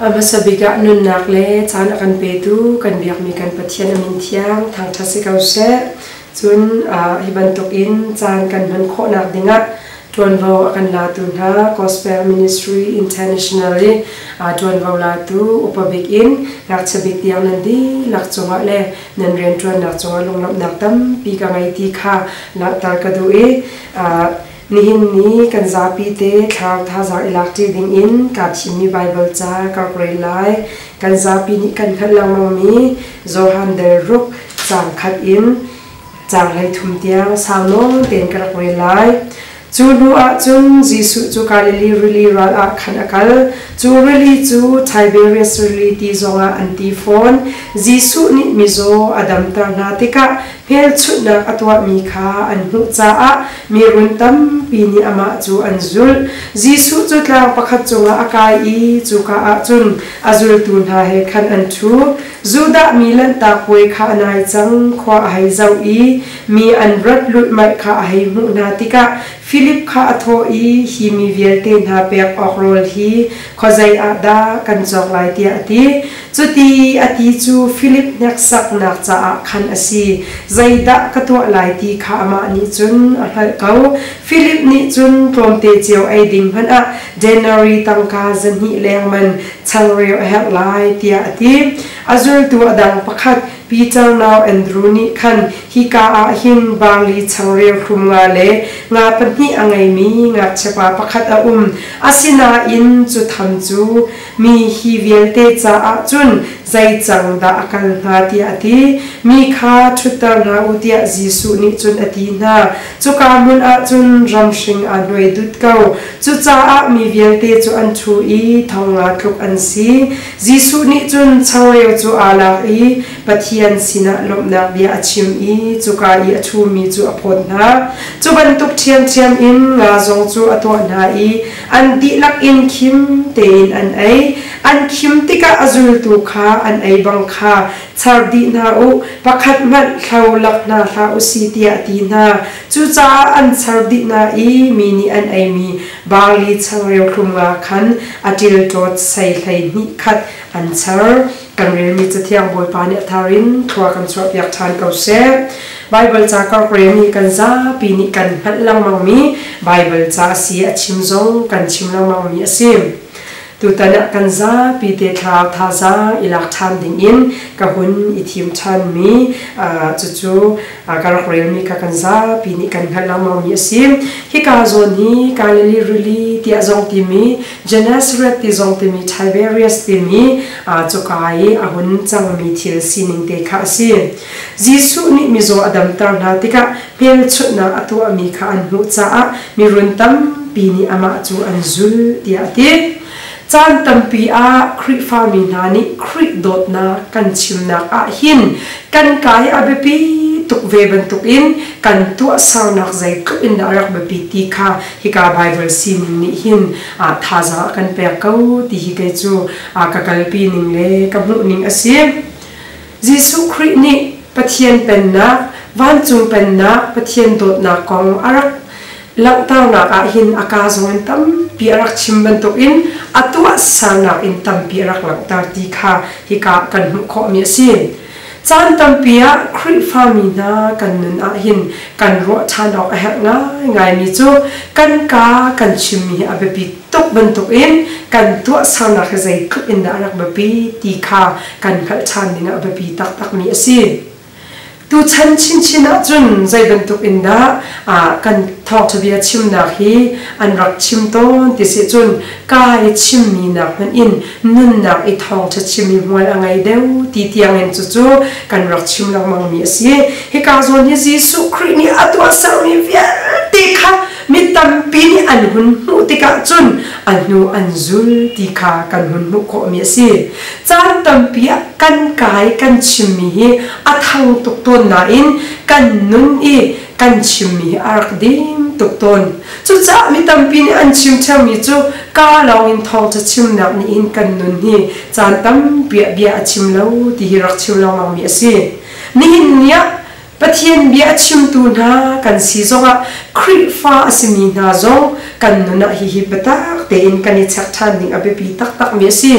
A hmasa bik ah nunnak le caan a kan petu kan biakmi kan Pathian a min thiang thangṭhat si ko seh. Cun hi bantukin caan kan hman khawhnak dingah ṭuanvo a kan latu hna Gospel Ministry International i ṭuanvo latu upa bik in ngakchia bik tiang nan dihlak cungah le nan rianṭuannak cungah lunglawmhnak tampi ka ngei ti kha langhter ka duh i Nihin ni kan zapi te thlarau thazaang i lakṭi dingin kaa thimmi Baibal ca ka rak rel lai. Kan zapi nih kan hngalh lengmangmi Johan dal ruk caang khat in caang 13 tiang sau nawn tein ka rak rel lai. Cu hnu ah cun Jesuh cu Galilee rili ral ah khan a kal. Cu rili cu Tiberias rili ti zongah an ti fawn. Jesuh nih mizaw a damter hna tikah hmelchunhnak a tuahmi kha an hmuh caah mi run tampi nih amah cu an zulh. Jesuh cu tlang pakhat cungah a kai i cuka ah cun a zultu hna he khan an ṭhu. Judah mi Lanhtak Puai kha a nai cang, khua a hei zoh i mi an rat lulhmalh kha a hei hmuh hna tikah Filip kha a thawh i, Hi mi vialte hna pek awk rawl hi khuazei ah dah kan cawk lai, tiah a ti. Cuti a ti cu Filip hneksaknak caah khan a si. Zeidah ka tuah lai ti kha amah nih cun a hngalh ko. Filip nih cun tlawmte cio ei ding hmanh ah denarii tangka 200 leng man changreu a herh lai, tiah a ti. A zultu a dang pakhat Peter nau Andru nih khan hika ah hin barli changreu hlum nga le nga pahnih a ngeimi ngakchiapa pakhat a um. Asinain cu tham cu Mi hi vialte caah cun zei cang dah a kal hnga tiah a ti. Mi kha ṭhutter hna u tiah Jesuh nih cun a ti hna. Cuka hmun ah cun ramhring aa hnuai dut ko. Cucaah mi vialte cu an ṭhu i 5000 tluk an si. Jesuh nih cun changreu cu aa lak i Pathian sinah lawmhnak bia a chim i cuka i a ṭhumi cu a phawt hna. Cu bantuk ṭhiamṭhiam in nga zong cu a tuah hna i An dihlak in khim tein an ei. An khim tikah a zultu kha an ei bang kha char dih hna u, pakhat hmanh hlo lak hna hlah u si tiah a ti hna. Cucaah an char dih hna i mi nih an eimi barli changreu hlum nga khan a ṭilṭawt sei 12 khat an char. Kan relmi Cathiang Bawipa nih a thar in thlua kan chuahpiak ṭhan ko seh. Baibal ca karkrem hi kan zapi nih kan hngalh lengmangmi Baibal ca a si a chim zong kan chim lengmangmi a si. Tutan ah kan zapi te thlarau thazaang i lak ṭhan dingin ka hun i thim ṭhanmi cucu ka rak relmi kha kan zapi nih kan hngalh lengmangmi a si. Hika zawn hi Galilee Rili tiah zong timi Gennesaret ti zong timi Tiberias timi cuka i a hun cangmi thil sining te kha a si. Jesuh nih mizaw a damter hna tikah hmelchunhnak a tuahmi kha an hmuh caah mirun tampi nih amah cu an zulh tiah a ti. Caan tampi ah Khrihfami hna nih Khrih dawtnak kan chimnak ah hin kan kai a biapi tuk ve bantukin kan tuahsernak zeitluk in dah a rak biapit ti kha hika Baibal sining nih hin thazaang a kan pek ko ti hi kei cu ka kalpi ning le ka hmuh ning a si. Jesuh Khrih nih Pathian Pennak, vancung Pennak, Pathian dawtnak kong a rak langhternak ah hin a kaa zong in tampi a rak chim bantukin a tuahsernak in tampi a rak langhter ti kha hika kan hmuh khawhmi a si. Caan tampi ah Khrihfami hna kan nun ah hin kan ruah ṭhan awk a herh ngaingaimi cu kan kaa kan chimmi hi a biapi tuk bantukin kan tuahsernak hi zeitluk in dah a rak biapi ti kha kan hngalh ṭhan ding ah a biapi taktakmi a si. Tuchan chinchin ahcun zei bantuk in dah kan thawngṭha bia chimnak hi an rak chim tawn ti si cun kai chimmi nak hmanh in nunnak i thawngṭha chim hi hmual a ngei deuh ti tiangin cucu kan rak chim lengmangmi a si. Hika zawn hi Jesuh Khrih nih a tuahsermi vialte kha mi tampi nih an hun hmuh tikah cun a hnu an zul ti kha kan hun hmuh khawhmi a si. Caan tampi ah kan kai kan chimmi hi a thang tuk tawn nain kan nun i kan chimmi hi a rak dim tuk tawn. Cucaah mi tampi nih an chim ṭheomi cu kaa lawngin thawngṭha chimnak nih hin kan nun hi caan tampi ah bia a chim lo ti hi rak chim lengmangmi a si. Nihin ni ah Pathian bia a chimtu hna kan si zongah Khrihfa a simi hna zong kan nun ah hihi biatak tein kan i check ṭhan ding a biapi taktakmi a si.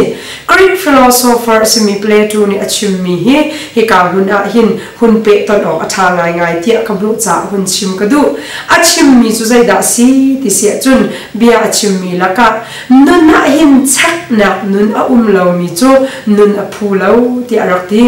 Greek philosopher a simi Plato nih a chimmi hi hika hmun ah hin hun pehtonh awk a ṭha ngaingai tiah ka hmuh caah hun chim ka duh. A chimmi cu zeidah a si ti si ahcun bia a chimmi lakah nun ah hin cheknak nun a um lomi cu nun a phu lo tiah a rak ti.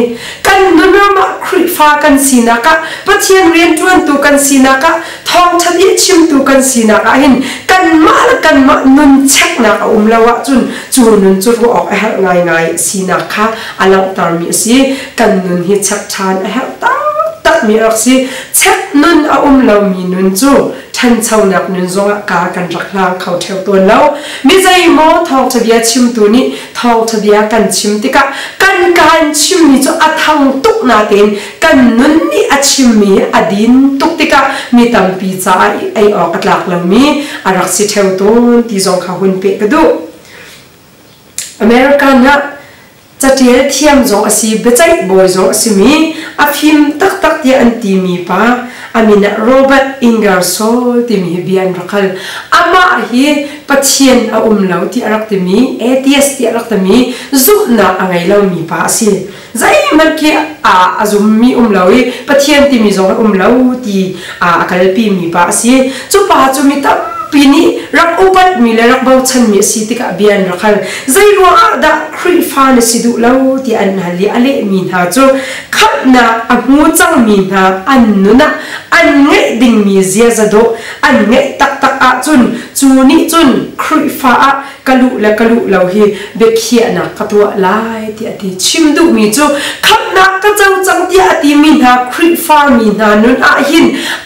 Kan nun ram ah Khrihfa kan sinak ah Pathian rianṭuantu kan sinak ah thawngṭha bia chimtu kan sinak ah hin kanmah le kanmah nun cheknak a um lo ahcun cu nun cu ruah awk a herh ngaingai sinak kha a langhtermi a si. Kan nun hi chek ṭhan a herh taktakmi a rak si. Chek nun a um lomi nun cu ṭhanchonak nun zongah ka kan rak hlang kho ṭheo tawn lo. Mi zeimaw thawngṭha bia chimtu nih thawngṭha bia kan chim tikah kan kaan chimmi cu a thang tuk natein kan nun nih a chimmi a din tuk tikah mi tampi caah ei awk a tlak lomi a rak si ṭheo tawn ti zong kha hun peh ka duh. American ah catial thiam zong a si, biaceih bawi zong a simi, a fim taktak tiah an timi pa a min ah Robert Ingersoll timi hi bia an rak hal. Amah hi Pathian a um lo ti a rak timi, atheist ti a rak timi, zumhnak a ngei lomi pa a si. Zeihmanh khi a zummi um lo i Pathian timi zong a um lo ti a kalpimi pa a si. Cu pa cu mi tampi nih rak upatmi le rak bochanmi a si tikah bia an rak hal. Zei ruangah dah Khrihfa na si duh lo ti an hal i a lehmi hna cu khamhnak a hmu cangmi hna an nun ah an ngeih dingmi ziaza dawh an ngeih taktak ahcun cu nih cun Khrihfa ah ka luh le ka luh lo hi biakhiahnak ka tuah lai tiah a ti. Chim duhmi cu khamhnak ka co cang tiah a timi hna Khrihfa mi hna nun ah hin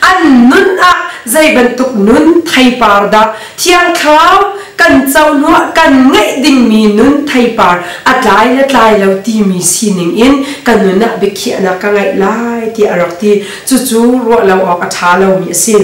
an nun ah zei bantuk nun theipar dah Thiang Thlarau kan co hnuah kan ngeih dingmi nun theipar a tlai le tlai lo timi sining in ka nun ah biakhiahnak ka ngeih lai tiah a rak ti. Cucu ruah lo awk a ṭha lomi a si.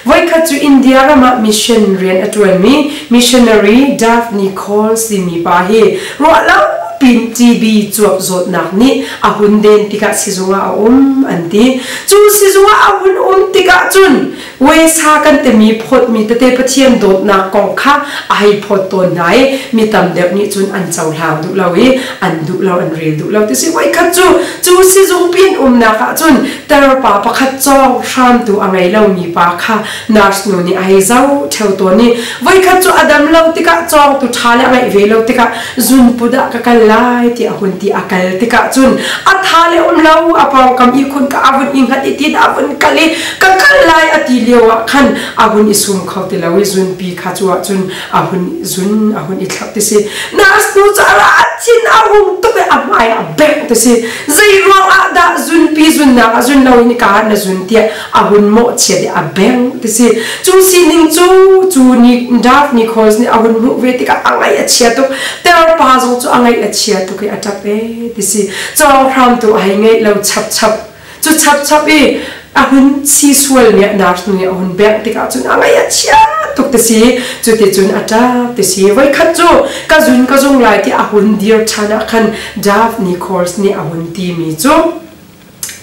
Voikhat cu India ram ah mission rian a ṭuanmi missionary Daphne Coles timi pa hi ruahlo pin TB cuap zawtnak nih a hun den tikah sizung ah a um an ti. Cu sizung ah a hun um tikah cun Wesa kan timi phawtmi tete Pathian dawtnak kong kha a hei phawt tawn hna i mi tam deuh nih cun an cohlang duh lo i an duh lo an rel duh lo ti si. Voikhat cu cu sizung pin umnak ah cun tarpa pakhat cawng hramtu a ngei lomi pa kha nurse nu nih a hei zoh ṭheo tawn i voikhat cu a dam lo tikah cawngtu ṭha le a ngeih ve lo tikah zunput ah ka kal lai ti a hun ti a kal tikah cun a tha le um lo a pawngkam ihkhun ka a vun i hngat i tin a vun kal i ka kal lai a ti lio ah khan a hun i sum kho ti lo i zunpi kha cu ah cun a hun zun a hun i thlauh ti si nurse nu cu a ra a thin a hung tuk i a hmai a bengh ti si zei ruang ah dah zunpi zunnak ah zun lo in ka na zun tiah a hun mawhchiat i a bengh ti si cu sining cu cu ni Dark Nichols nih a hun hmuh ve tikah a ngaih a chia tuk terpa zong cu a ngaih a chia tuk i a ṭap e ti si cawng tu a hei ngeih lo chapchap cu chapchap i a hun si sual nih nurse nu nih a hun bengh tikah cun a ngaih a chia tuk ti si cuticun a ṭap ti si voikhat cu ka zun ka zung lai ti a hun dir ṭhan ah khan Daphne Course nih a hun timi cu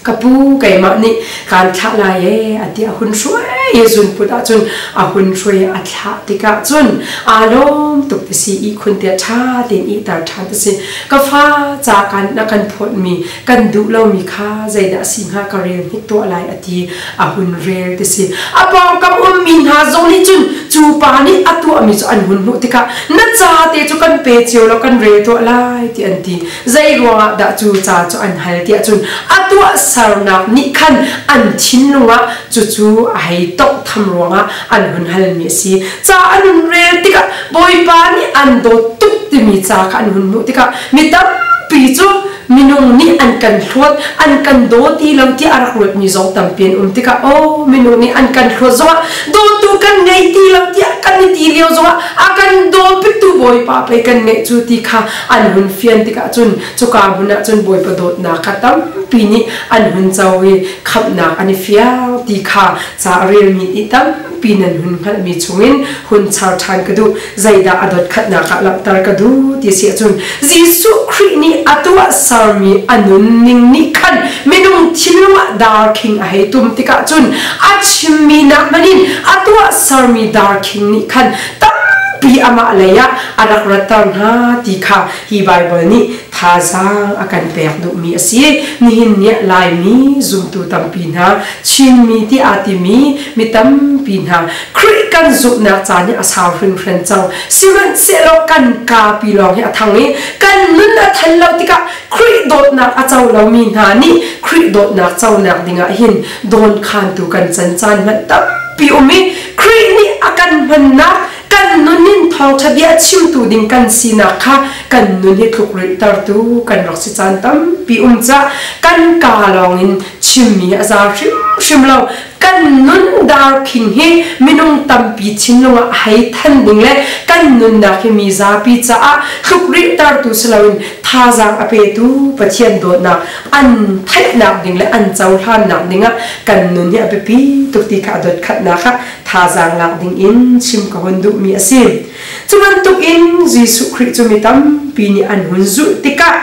ka pu keimah nih kaan thlah lai ee a ti a hun hruai i zunput ahcun a hun hruai a thlah tikah cun aa lawm tuk ti si ihkhun te ṭha tein ihter ṭhan ti si ka fa ca kan na kan phawtmi kan duh lomi kha zeidah a si hnga ka rel hnik tuah lai a ti a hun rel ti si a pawngkam ummi hna zong nih cun cu pa nih a tuahmi cu an hun hmuh tikah na ca te cu kan pe cio law kan rel tuah lai ti an ti zei ruangah dah cu ca cu an hal tiah cun a tuahsernak nih khan an thinlung ah cucu a hei tonghtham ruangah an hun halmi a si ca an hun rel tikah bawipa nih an dawt tuk timi ca kha an hun hmuh tikah mi tampi cu minung nih an kan hlawt an kan daw ti lo tiah a rak ruatmi zong tampi an um tikah oh minung nih an kan hlawt zongah dawtu kan ngei ti lo tiah kan i ti lio zongah a kan daw pitu bawipa pei kan ngeih cu ti kha an hun fian tikah cun cuka hmun ah cun bawipa dawtnak kha tampi nih an hun co i khamhnak an i fiang ti kha ca a relmi nih tampi nan hun hngalhmi chungin hun char ṭhan ka duh zeidah a dotkhatnak ah langhter ka duh ti si ahcun Jesuh Khrih nih a tuahsermi a nunning nih khan minung thinlung ah darkhing a hei tum tikah cun a chimmi nak hmanh in a tuahsermi darkhing nih khan tampi tampi amah lei ah a rak ratter hna ti kha hi Baibal nih thazaang a kan pek duhmi a si. Nihin ni ah Laimi zumtu tampi hna, Chinmi ti aa timi mi tampi hna Khrih kan zumhnak caan hi a sau hringhran cang. Sihmanhsehlaw kan kaapi lawng hi a thang i kan nun a than lo tikah Khrih dawtnak a co lomi hna nih Khrih dawtnak conak dingah hin dawnkhantu kan can caan hmanh tampi um i Khrih nih a kan hmannak kan nun in thawngṭha bia chimtu ding kan sinak kha kan nun hi tlukrilhtertu kan rak si caan tampi um ca kan kaa lawngin chimmi a za hrimhrim lo. Kan nun darkhing hi minung tampi thinlung ah hei than ding le kan nunnak hi mi zapi caah tlukrilhtertu si loin thazaang a petu Pathian dawtnak an theihnak ding le an cohlannak dingah kan nun hi a biapi tuk ti kha a dotkhatnak ah thazaang lak ding in chim ka hun duhmi a si. Cu bantuk in Jesuh Khrih cu mi tampi nih an hun zulh tikah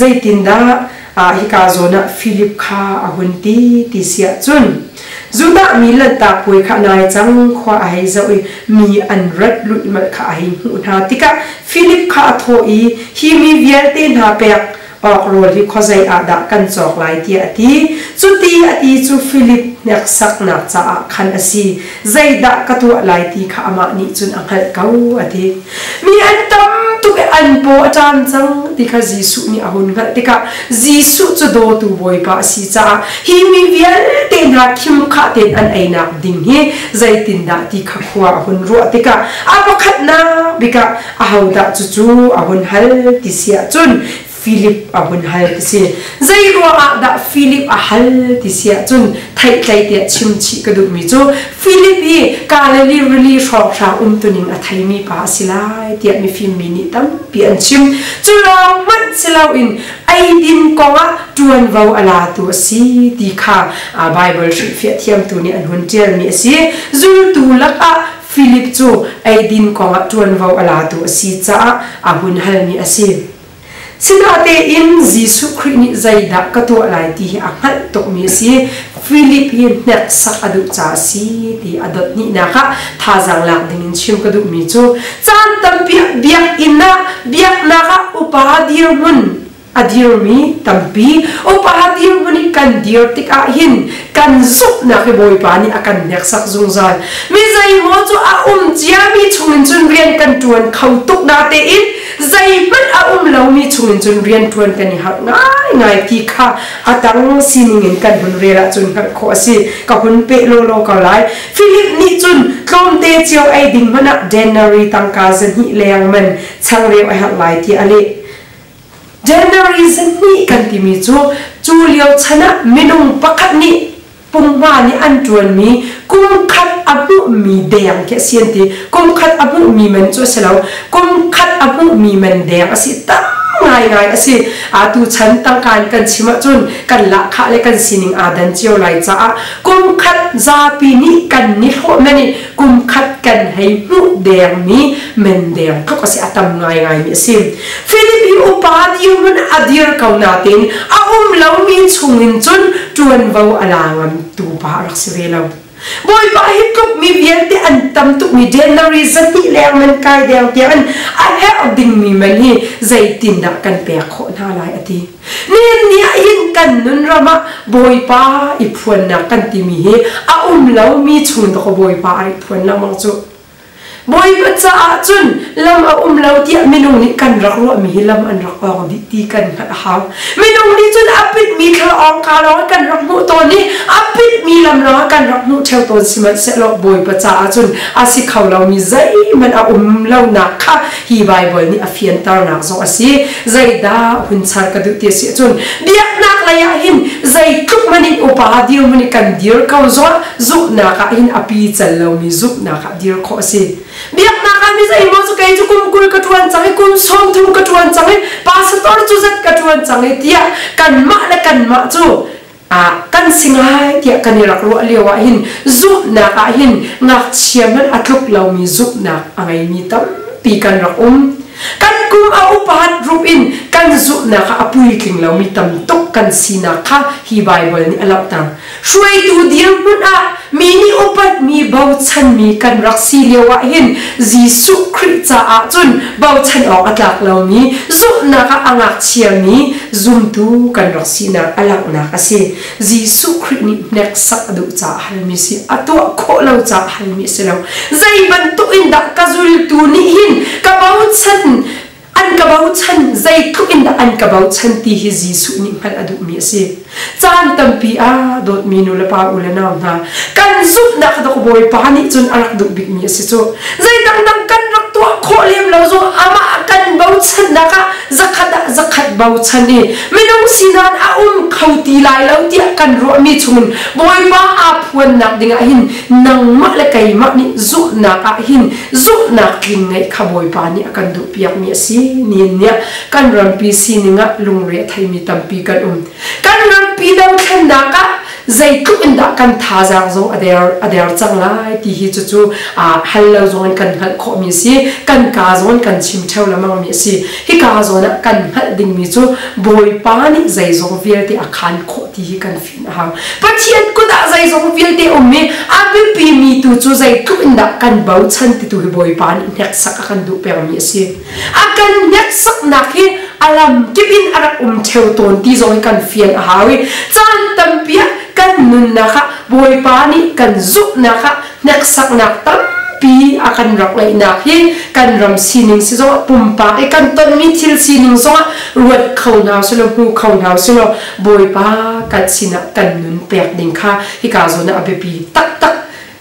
zeitindah hika zawn ah Filip kha a hun ti ti si ahcun Judah mi Lanhtak puai kha nai cang khua a hei zoh i mi an rat lulhmalh kha a hei hmuh hna tikah Filip kha a thawh i hi mi vialte hna pek awk rawl hi khuazei ah dah kan cawk lai tiah a ti. Cuti a ti cu Filip hneksaknak caah khan a si. Zeidah ka tuah lai ti kha amah nih cun a hngalh ko a ti. Mi an tam tuk i an paw a ṭam cang ti kha Jesuh nih a hun hngalh tikah Jesuh cu dawtu Bawipa a si caah hi mi vialte hna khimkhah tein an einak ding hi zeitindah ti kha khua a hun ruah tikah a pakhatnak bik ah ahodah cucu a hun hal ti si ahcun Philip a hun hal ti si. Zei ruangah dah Philip a hal ti si ahcun theihtlei tiah chim chih ka duhmi cu Philip hi Galilee rili hrawnghrang umtuning a theimi pa a si lai tiah mifim mi nih tampi an chim. Cu lawng hmanh si loin eidin kongah ṭuanvo a latu a si ti kha Baibal hrilhfiah thiamtu nih an hun ṭialmi a si. Zultu lakah Philip cu eidin kongah ṭuanvo a latu a si caah a hun halmi a si. Sinatein Jesuh Khrih nih zeidah ka tuah lai ti hi a hngalh tukmi a si. Philip hi hneksak a duh caah a si ti a dot hnihnak ah thazaang lak dingin chim ka duhmi cu caan tampi ah biakinn ah biaknak ah upa dirhmun a dirmi tampi upa dirhmun i kan dir tikah hin kan zumhnak hi Bawipa nih a kan hneksak zungzal. Mi zeimaw cu a um ciami chungin cun rian kan ṭuan kho tuk natein zeihmanh a um lomi chungin cun rianṭuan kan i harh ngaingai ti kha a tang sining in kan hun rel ahcun hngalh khawh a si. Ka hun peh lawlaw ko lai. Philip nih cun tlawmte cio ei ding hmanh ah denari tangka 200 leng man changreu a herh lai tiah a leh. Denari 200 kan timi cu cu lio chan ah minung pakhat nih pumhma nih an ṭuanmi kum khat a hmuhmi deng khi a si an ti. Kum khat a hmuhmi man cu a si lo. Kum khat a hmuhmi man deng a si. Tam ngaingai a si. Atu chan tangka in kan chim ahcun kan lahkhah le kan sining aa dan cio lai caah kum khat zapi nih kan nihlawh man i kum khat kan hei hmuh dengmi men deng tluk a si. A tam ngaingaimi a si. Philip hi upa dirhmun a dir ko nain a um lomi chungin cun ṭuanvo a la ngamtu pa a rak si ve lo. Bawipa hi tluk mi vialte an tam tukmi January 2 leng man kai deng tiang in a herh dingmi man hi zeitindah kan pek khawh hna lai a ti. Nihin ni ah hin kan nun ram ah Bawipa i phuannak kan timi hi a um lomi chung dawk Bawipa a ri phuan lengmang cu. Bawipa caah cun lam a um lo tiah minung nih kan rak ruahmi hi lam an rak awng dih ti kan hngalh a hau. Minung nih cun a pitmi thla awngka lawng kan rak hmuh tawn i a pitmi lam lawng kan rak hmuh ṭheo tawn sihmanhsehlaw Bawipa caah cun a si kho lomi zeihmanh a um lonak kha hi Baibal nih a fianternak zong a si. Zeidah hun char ka duh ti a si ahcun biaknak lei ah hin zeitluk hmanh in upa dirhmun i kan dir ko zong zumhnak ah hin a pi cal lomi zumhnak ah dir khawh a si. Biaknak ah mi zeimaw cu kei cu kum 20 ka ṭuan cang i kum 30 ka ṭuan cang i pastor cu zat ka ṭuan cang i tiah kanmah le kanmah cu kan si ngai tiah kan i rak ruah lio ah hin zumhnak ah hin ngakchia hmanh a tluk lomi zumhnak a ngeimi tampi kan rak um. Kan kum a upat rup in kan zumhnak ah a puitling lomi tam tuk kan sinak kha hi Baibal nih a langhter. Hruaitu dirhmun ah Mi nih upatmi bochanmi kan rak si lio ah hin Jesuh Khrih caah cun bochan awk a tlak lomi, zumhnak ah a ngakchiami zumtu kan rak sinak a langhnak a si. Jesuh Khrih nih hneksak a duh caah halmi si, a tuah khawh lo caah halmi a si lo. Zei bantuk in dah ka zultu nih hin ka bochan an ka bochan, zeitluk in dah an ka bochan ti hi Jesuh nih hngalh a duhmi a si. Caan tampi ah dawtmi nu le pa u le nau hna, kan zumhnak dok Bawipa nih cun a rak duh bikmi a si cu. Zei dangdang kan rak tuah khawh lem lo zong amah kan bochannak ah zakhat ah zakhat bochan i minung sinan a um kho ti lai lo tiah kan ruahmi chungin Bawipa aa phuannak dingah hin nangmah le keimah nih zumhnak ah hin zumhnak tling ngeih kha Bawipa nih a kan duhpiakmi a si. Nihin ni ah kan rampi sining ah lungre a theimi tampi kan um. Kan rampi dothlennak ah zeitluk in dah kan thazaang zong a der a der cang lai ti hi cucu hal lo zong in kan hngalh khawhmi a si. Kan kaa zong in kan chim ṭheo lengmangmi a si. Hika zawn ah kan hngalh dingmi cu Bawipa nih zeizong vialte a khaan khawh ti hi kan fian a hau. Pathian kut ah zeizong vialte um i a biapimi tu cu zeitluk in dah kan bochan ti tu hi Bawipa nih hneksak a kan duh pengmi a si. A kan hneksaknak hi a lam kip in a rak um ṭheo tawn ti zong hi kan fian a hau i caan tampi ah kan nunnak ah Bawipa nih kan zumhnak ah hneksaknak tampi a kan rak ngeihnak hi kan ram sining si zongah pumpak i kan tonmi thil sining zongah ruat kho hna usih law hmu kho hna usih law Bawipa kan sinah kan nun pek ding kha hika zawn ah a biapi taktak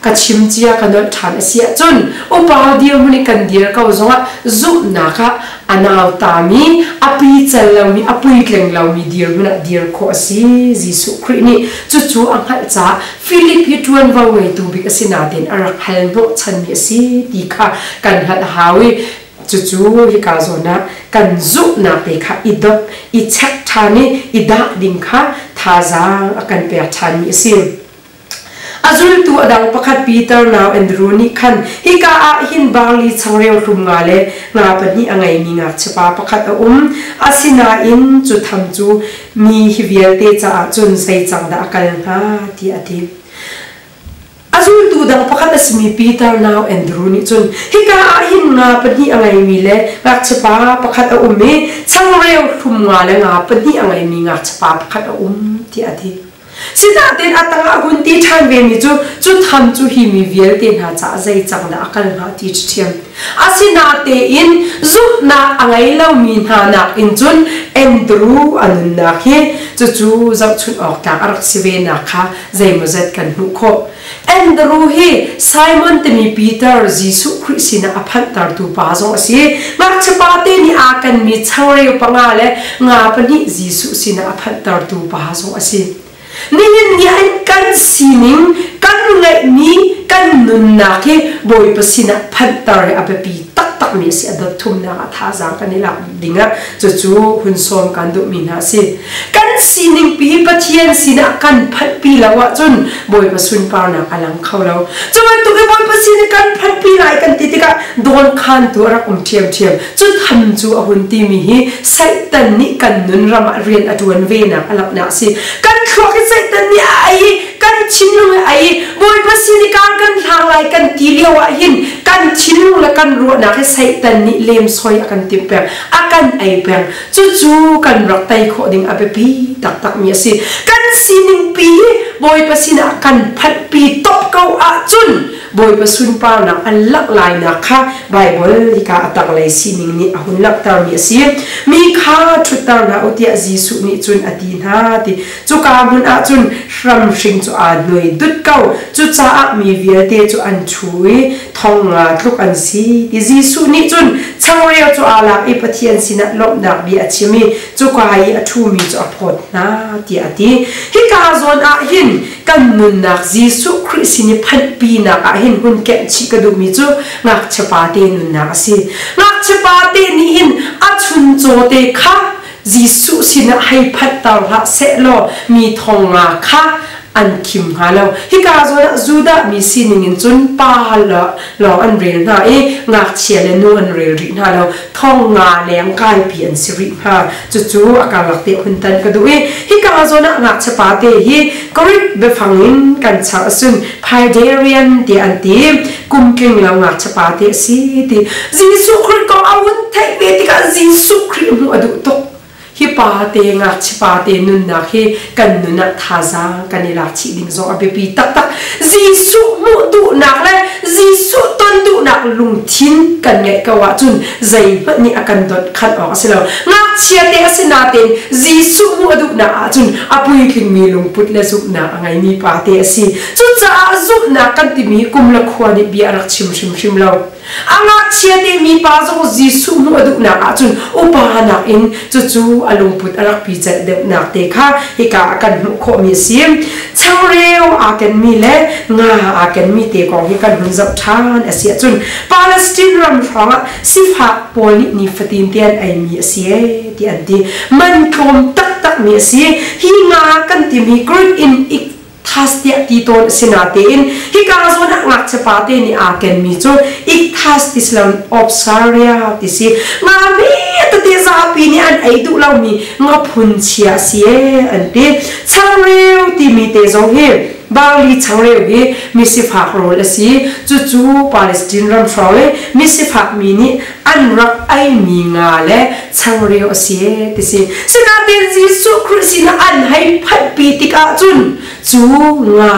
ka chim cia ka nolh ṭhan a si ahcun upa dirhmun i kan dir ko zongah zumhnak ah a nautami a pical lomi a puitling lomi dirhmun ah dir khawh a si. Jesuh Khrih nih cucu a hngalh caah Filip hi ṭuanvo ngeitu bik a si nain a rak hal hnawhchanmi a si ti kha kan hngalh a hau i cucu hika zawn ah kan zumhnak te kha i dop i check ṭhan i i dah ding kha thazaang a kan pek ṭhanmi a si. A zultu a dang pakhat Peter nau Andrew nih khan hika ah hin barli changreu hlum nga le nga pahnih a ngeimi ngakchiapa pakhat a um. Asinain cu tham cu mi hi vialte caah cun zei cang dah a kal hnga tiah a ti. A zultu dang pakhat a simi Peter nau Andrew nih cun hika ah hin nga pahnih a ngeimi le ngakchiapa pakhat a um i changreu hlum nga le nga pahnih a ngeimi ngakchiapa pakhat a um tiah a ti. Sinain a tangah hun ti ṭhan vemi cu cu tham cu hi mi vialte hna caah zei cang dah a kal hnga ti ṭhiam. Asinatein zumhnak a ngei lomi hna nakin cun Andrew a nunnak hi cucu zohchunh awk tlak a rak si ve nak kha zeimawzat kan hmuh khawh. Andrew hi Simon timi Peter Jesuh Khrih sinah a phanhtertu pa zong a si. Ngakchiapa te nih aa kenmi changreu panga le nga pahnih Jesuh sinah a phanhtertu pa zong a si. Nihin ni ah kan sining, kan ngeihmi, kan nunnak hi Bawipa sinah phanhter hi a biapi taktakmi a si. A dot thumnak ah thazaang kan i lak dingah cucu hun sawm kan duhmi hna a si. Kan sining pi hi Pathian sinah kan phanhpi lo ahcun Bawipa sunparnak a lang kho lo. Cu bantuk i Bawipa sin i kan phanhpi lai kan ti tikah dawnkhantu a rak um ṭhiamṭhiam. Cu tham cu a hun timi hi Satan nih kan nun ram ah rian a ṭuan venak a langhnak a si. Kan thluak hi Satan nih a ei i kan thinlung hi a ei i Bawipa sin i kar kan hlang lai kan ti lio ah hin kan thinlung le kan ruahnak hi Satan nih lemsoi a kan timh peng, a kan ei peng. Cucu kan rak tei khawh ding a biapi taktakmi a si. Kan sining pi hi Bawipa sinah kan phanhpi top ko ahcun Bawipa sunparnak an langh lainak kha Baibal hika a tanglei sining nih a hun langhtermi a si. Mi kha ṭhutter hna u tiah Jesuh nih cun a ti hna ti. Cuka hmun ah cun hramhring cu aa hnuai dut ko. Cucaah mi vialte cu an ṭhu i thong nga tluk an si ti. Jesuh nih cun changreu cu aa lak i Pathian sinah lawmhnak bia a chim i cuka i a ṭhumi cu a phawt hna tiah a ti. Hika zawn ah hin kan nunnak Jesuh Khrih sin i phanhpinak ah hin hun kemh chih ka duhmi cu ngakchiapa te nunnak a si. Ngakchiapa te nih hin a chuncaw te kha Jesuh sinah hei phanhter hlah sehlaw mi thong nga kha An khim hnga lo. Hika zawn ah Judah mi sining in cun pa lawng an rel hna i ngakchia le nu an rel rih hna lo. 5,000 leng kaipi an si rih hnga. Cucu a karlak te hun tan ka duh i hika zawn ah ngakchia pa te hi Greek biafang in kan char ahcun Phaidarian tiah an ti. Kum tling lo ngakchia pa te a si ti. Jesuh Khrih kong a hun theih ve tikah Jesuh Khrih hmuh a duh tuk. Hi pa te ngakchia pa te nunnak hi kan nun ah thazaang kan i lak chih ding zong a biapi taktak. Jesuh hmuh duhnak le Jesuh ton duhnak lungthin kan ngeih ko ahcun zeihmanh nih a kan donh khanh awk a si lo. Ngakchia te a si nain Jesuh hmuh a duhnak ahcun a puitlingmi lungput le zumhnak a ngeimi pa te a si. Cucaah zumhnak kan timi kum le khua nih bia a rak chim hrimhrim lo. A ngakchia te mi pa zong Jesuh hmuh a duhnak ahcun upa nakin cucu a lungput a rak picelh deuhnak te kha hika ah kan hmuh khawhmi a si. Changreu aa kenmi le nga aa kenmi te kong hi kan hun zoh ṭhan a si ahcun Palestine ram hrawngah sifak pawl nih nifatin te an eimi a si ee ti an ti. Man tlawm taktakmi a si. Hi nga kan timi Greek in thas tiah ti tawn a si natein hika zawn ah ngakchia pa te nih aa kenmi cu ikthas ti si loin opsaria ti si. Nga mi tete zapi nih an ei duh lomi nga phun chia a si ee an ti. Changreu timi te zong hi barley changreu hi misifak rawl a si. Cucu Palestine ram hrawng i misifak mi nih an rak eimi nga le changreu a si ee ti si. Sinain Jesuh Khrih sinah an hei phanhpi tikah cun cu nga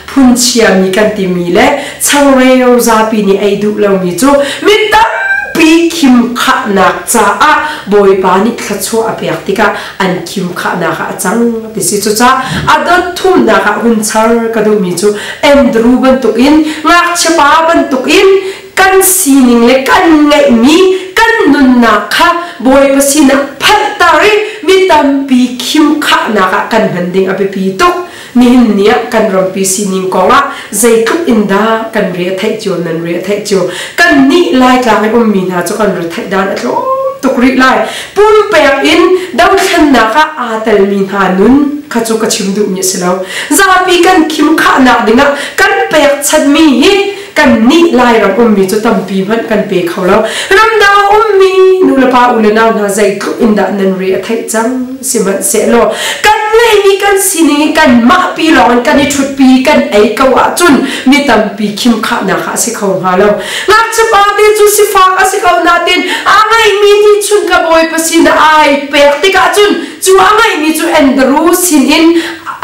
phunchiami kan timi le changreu zapi nih ei duh lomi cu mi tampi khimkhahnak caah Bawipa nih thluachuah a pek tikah an khimkhahnak ah a cang ti si. Cucaah a dot thumnak ah hun char ka duhmi cu Andrew bantukin ngakchia pa bantukin kan sining le kan ngeihmi kan nunnak kha Bawipa sinah phanhter i mi tampi khimkhahnak ah kan hman ding a biapi tuk. Nihin ni ah kan rampi sining kongah zeitluk in dah kan re a theih cio nan re a theih cio. Kan nih Laitlang i ummi hna cu kan re theih dan a tlawm tuk rih lai. Pumpek in dothlennak ah aa telmi hna nun kha cu ka chim duhmi a si lo. Zapi kan khimkhahnak dingah kan pekchanhmi hi Kannih Lairam ummi cu tampi hmanh kan pe kho lo. Ramdang a ummi nulepa u le nau hna zeitluk in dah nan re a theih cang. Sihmanhsehlaw kan ngeihmi kan sining i kanmah pi lawng in kan i ṭhutpi kan ei ko ahcun mi tampi khimkhahnak ah a si kho hnga lo. Ngakchia pa te cu sifak a si ko nain a ngeihmi nih chun ka bawipa sinah ai pek tikah cun cu a ngeihmi cu Andrew sinin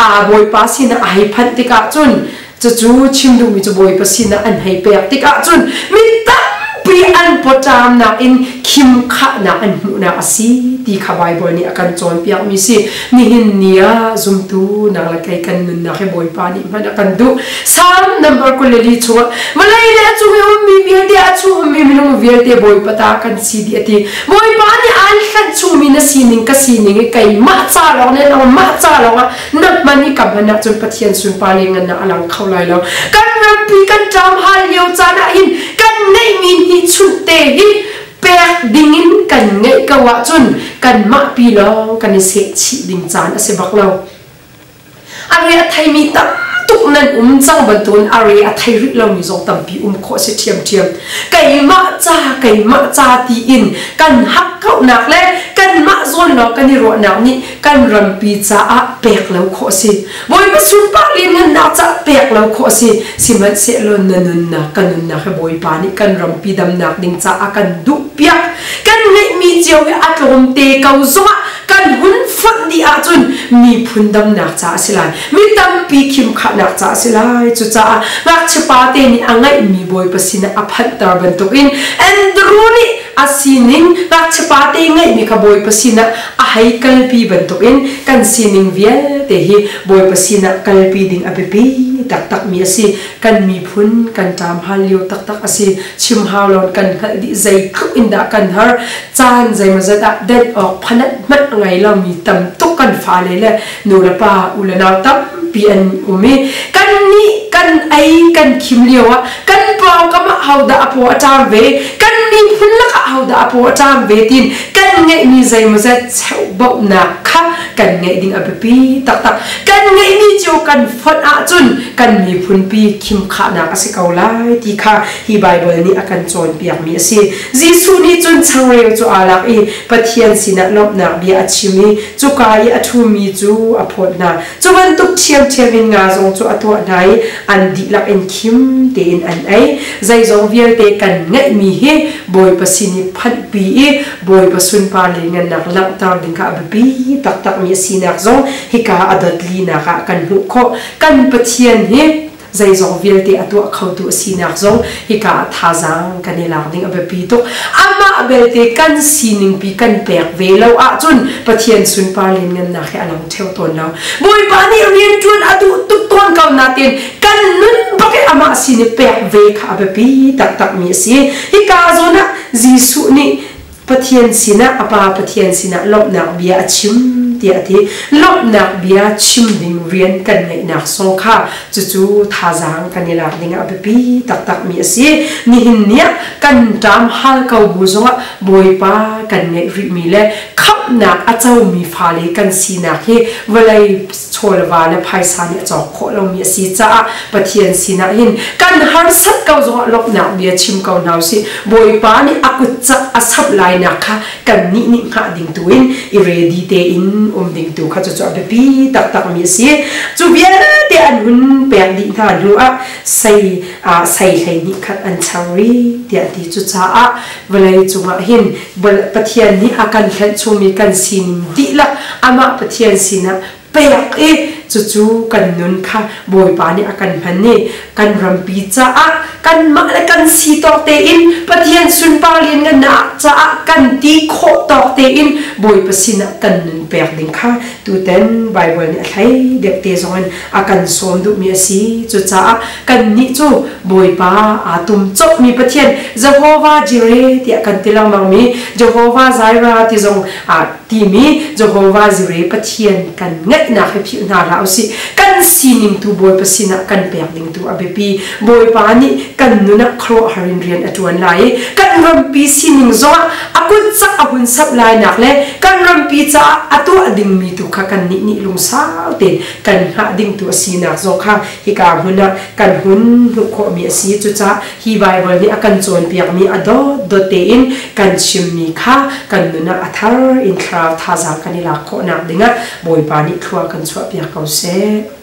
aa bawipa sinah ai phanh tikah cun Cucu chim duhmi cu Bawipa sinah an hei pek tikah cun mi tampi an pawṭamnak in khimkhahnak an hmuhnak a si ti kha Baibal nih a kan cawnpiakmi si. Nihin ni ah zumtu nang le kei kan nunnak hi Bawipa nih hman a kan duh. Salm number 24 chungah vawlei le a cung i ummi vialte a chung ummi minung vialte Bawipa ta kan si dih a ti. Bawipa nih aan hlanh chungmi na sining ka sining i keimah ca lawng le nangmah ca lawngah na hman i ka hman ahcun Pathian sunpar le ngannak a lang kho lai lo. Kan rampi kan ṭam hal lio caan ah hin kan ngeihmi hnichunh te hi pek dingin kan ngeih ko ahcun kanmah pi lawng kan i sehchih ding caan a si bak lo. A re a theimi tam tuk nan um cang bantukin a re a thei rih lomi zong tampi um khawh a si ṭhiamṭhiam. Keimah ca keimah ca tiin kan hakkauhnak le kanmah zawn lawng kan i ruahnak nih kan rampi caah pek lo khawh a si. Bawipa sunpar lianhngannak caah pek lo khawh a si. Sihmanhsehlaw na nunnak kan nunnak hi Bawipa nih kan rampi damnak ding caah kan duh piak. Kan ngeihmi cio hi a tlawmte ko zongah kan hun fonh dih ahcun miphun damnak caah a si lai. Mi tampi khimkhahnak caah a si lai. Cucaah ngakchia pa te nih a ngeihmi Bawipa sinah a phanhter bantukin Andrew nih a sining ngakchia pa te ngeihmi kha Bawipa sinah a hei kalpi bantukin kan sining vialte hi Bawipa sinah kalpi ding a biapi taktakmi a si. Kan miphun kan ṭam hal lio taktak a si. Chim hau lo kan hngalh dih zeitluk in dah kan har. Caan zeimawzat ah denh awk phanat hmanh a ngei lomi tam tuk kan fale le nu le pa u le nau tampi an um i kannih kan ei kan khim lio ah kan pawngkam ah hodah a paw a ṭam ve, kan miphun lakah hodah a paw a ṭam ve tiin kan ngeihmi zeimawzat cheuhbauhnak kha kan ngeih ding a biapi taktak. Kan ngeihmi cio kan fonh ahcun kan miphunpi khimkhahnak a si ko lai ti kha hi Baibal nih a kan cawnpiakmi a si. Jesuh nih cun changreu cu aa lak i Pathian sinah lawmhnak bia a chim i cuka i a ṭhumi cu a phawt hna. Cu bantuk ṭhiamṭhiam in nga zong cu a tuah hna i an dihlak in khim tein an ei. Zeizong vialte kan ngeihmi hi Bawipa sin i phanhpi i Bawipa sunpar lianngannak langhter ding kha a biapi taktakmi a sinak zong hika a dot linak ah kan hmuh khawh. Kan Pathian hi zeizong vialte a tuah khotu a sinak zong hika ah thazaang kan i lak ding a biapi tuk. Amah belte kan sining pi kan pek ve lo ahcun Pathian sunpar lianngannak hi a lang ṭheo tawn lo. Bawipa nih rianṭuan a duh tuk tawn ko nain kan nun bak i amah sin i pek ve kha a biapi taktakmi a si. Hika zawn ah Jesuh nih Pathian sinah a Pa Pathian sinah lawmhnak bia a chim tiah a ti. Lawmhnak bia chim ding rian kan ngeihnak song kha cucu thazaang kan i lak ding ah a biapi taktakmi a si. Nihin ni ah kan ṭam hal ko bu zongah Bawipa kan ngeih rihmi le khamhnak a comi fale kan sinak hi vawlei chawlva le phaisa nih a cawk khawh lomi a si caah Pathian sinah hin kan harsat ko zongah lawmhnak bia chim ko hna usih. Bawipa nih a kut cak a samh lainak kha kannih nih hngah ding tu in i ready tein um ding tu kha cucu a biapi taktakmi a si. Cu vialte an hun pek dih hna hnu ah sei ah sei 12 khat an char rih tiah ti. Cucaah vawlei cungah hin Pathian nih a kan hlenh chungmi kan sining dihlak amah Pathian sinah pek i cucu kan nun kha Bawipa nih a kan hman i kan rampi caah kanmah le kan si tawk tein Pathian sunpar lianngannak caah kan ti khawh tawk tein Bawipa sinah kan nun pek ding kha tuten Baibal nih a hlei deuh te zongin a kan sawm duhmi a si. Cucaah kannih cu Bawipa aa tum cawkmi Pathian Jehovah Jireh tiah kan ti lengmangmi Jehovah Jireh ti zong timi Jehovah Jireh Pathian kan ngeihnak hi philh hna hlah usih. Kan sining tu Bawipa sinah kan pek ding tu a biapi. Bawipa nih kan nun ah khuaruahhar in rian a ṭuan lai i kan rampi sining zongah a kut cak a hun samh lainak le kan rampi caah a tuah dingmi tu kha kannih nih lungsau tein kan hngah ding tu a sinak zong kha hika hmun ah kan hun hmuh khawhmi a si. Cucaah hi Baibal nih a kan cawnpiakmi a dawtdawt tein kan chimmi kha kan nun ah a thar in thlarau thazaang kan i lak khawhnak dingah Bawipa nih thlua kan chuahpiak ko seh.